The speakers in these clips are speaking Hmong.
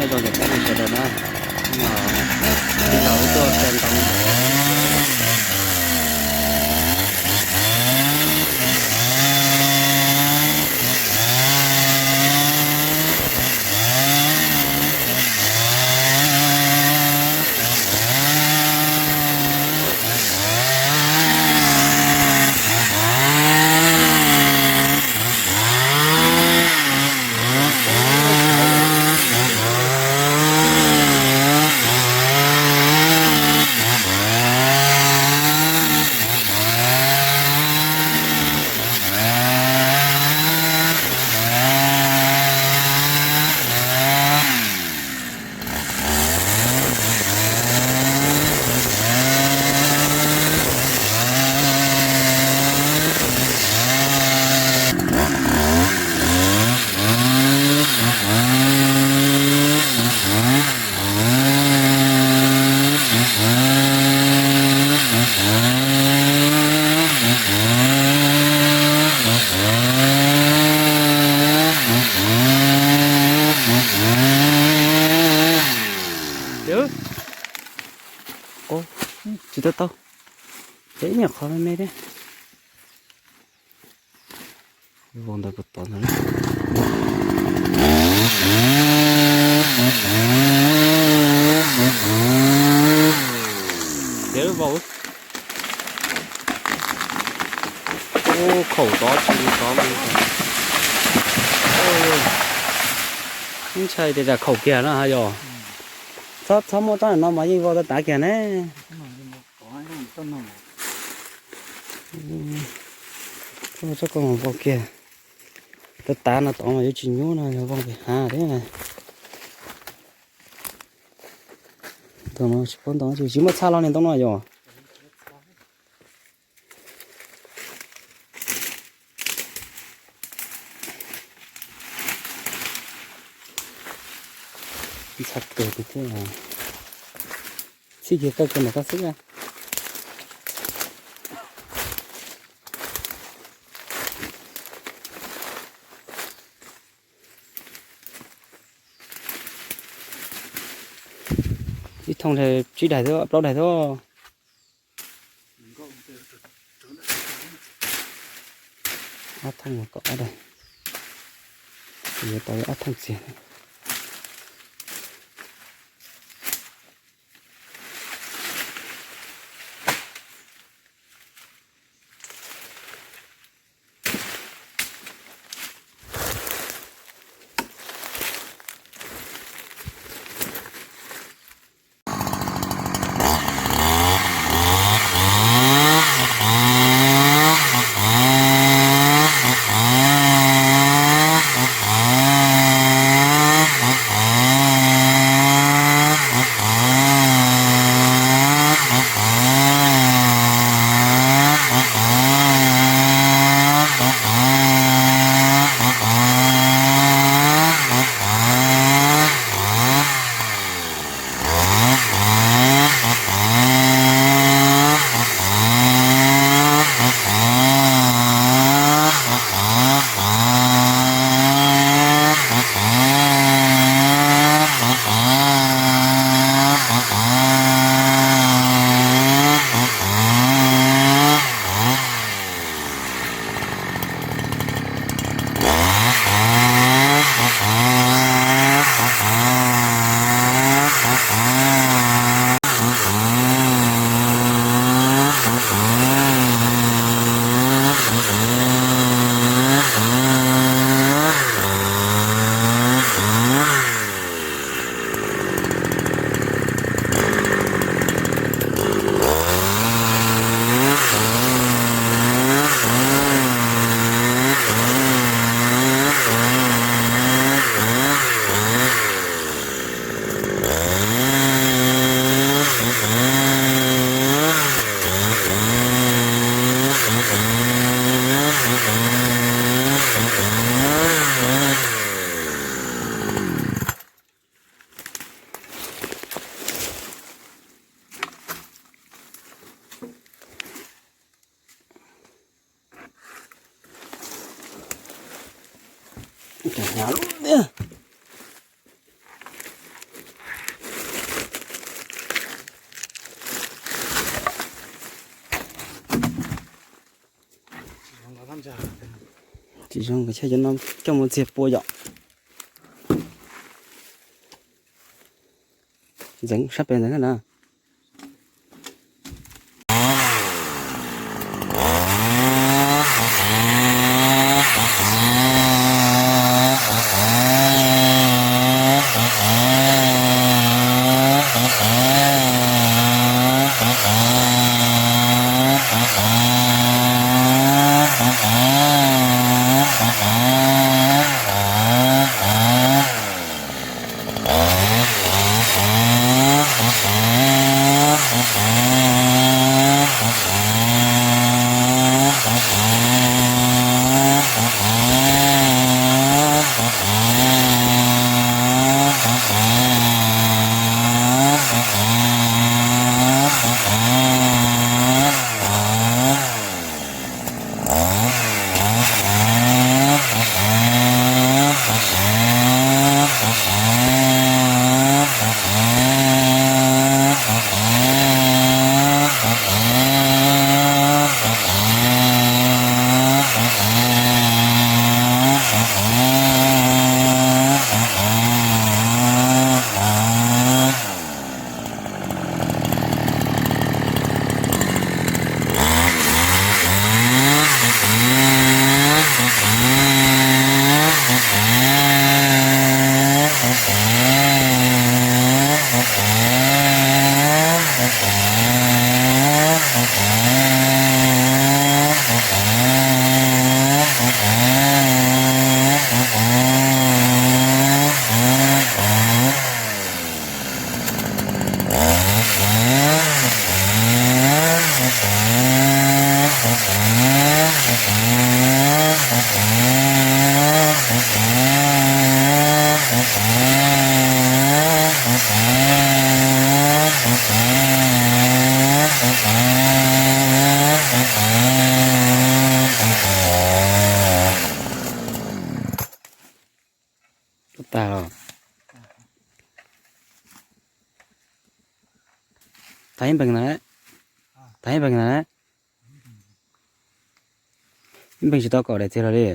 Nyob zoo cov phooj ywg sawv daws na, no, tij laug wb tuaj kawg ntoo. Tsis tau tau, ib nyuag qhov me me thiab. Vau ntawd puas tod ntag. Ces vau, khaum tod tsis tod li. Ntshai tias tsam khaum kiag no yog. Txhob, txhob muab tsob no mas yeej vau tau tav kiag ne. Tsob ko vau kiag. Tav tav no tod mas yuav tsis nyuaj no, yog vau pem hav thiab. Ntoo no tsis paub ntoo, tsis muaj txha los niag ntoo no yog. Ntxhab kawg tiag thiab. Txhij kiag kawg kiag ntawm koj xwb. Ib thooj tsib daim xwb, plaub daim xwb. Ob thooj, kom ob daim, yuav tau ob thooj txiag. Hnyav lub tiag. Tsis zoo, coj mus txiag pua yom. Ntxeev sab pem ntxeev na. Tag los. Thaiv ib npeeg na, thaiv ib npeeg na. Ib npeeg tsis tau kom daim txiag los li.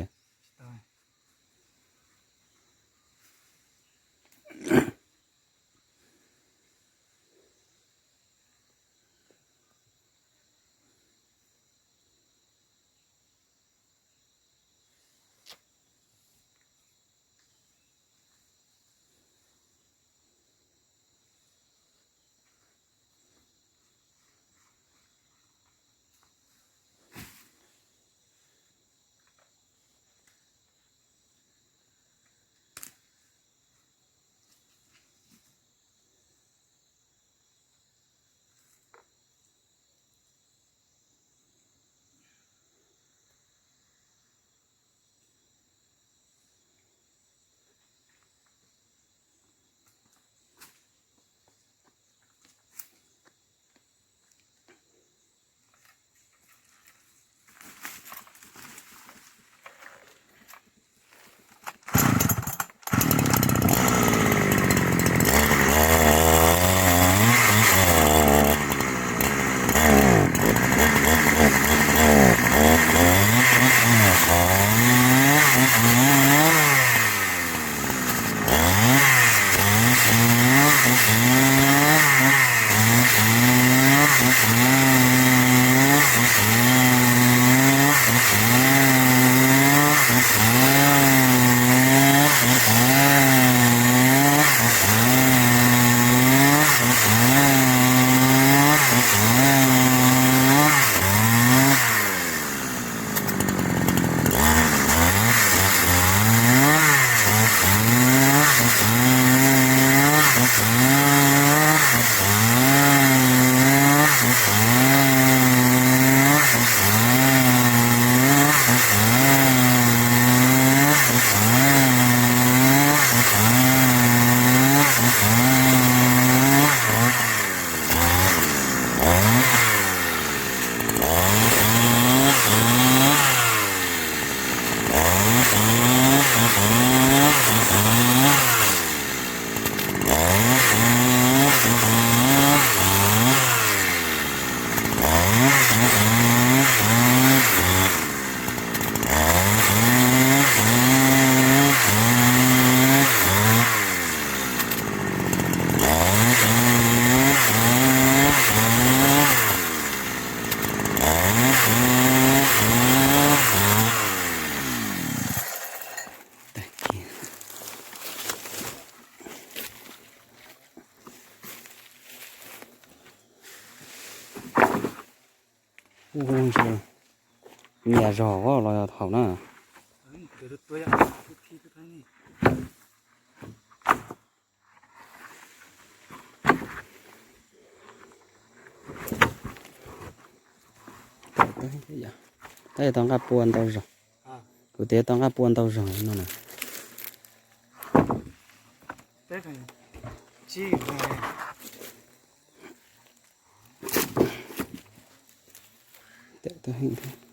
Ub, nyias zog los yog thaum na. Tab tau nqaj pua ntau zog. Kuv tias tau nqaj pua ntau zog no na. Tau heev thiab.